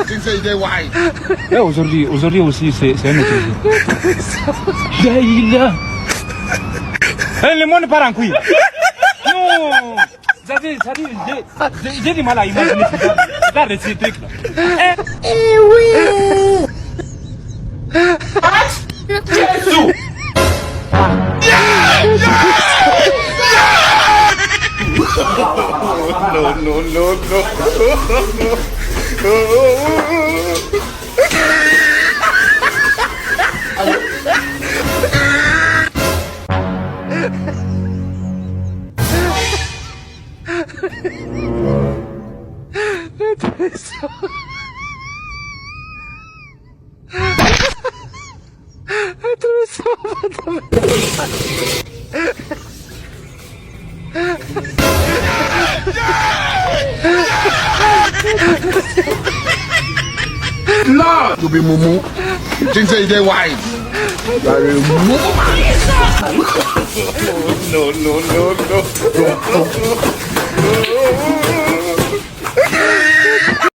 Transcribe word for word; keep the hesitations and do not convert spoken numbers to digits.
Things say they why. Là, aujourd'hui, aujourd'hui aussi, c'est c'est un autre jour. Daïla. Eh, le monde part en couille. Non. Sa di, sa di, je, je, je di mal a imajine sa. Sa retire trik la. Eh, eh oui. Jezi. No, no, no, no. Lord! To be mumu. Things say they wise. Gade mumu. No, no, no, no.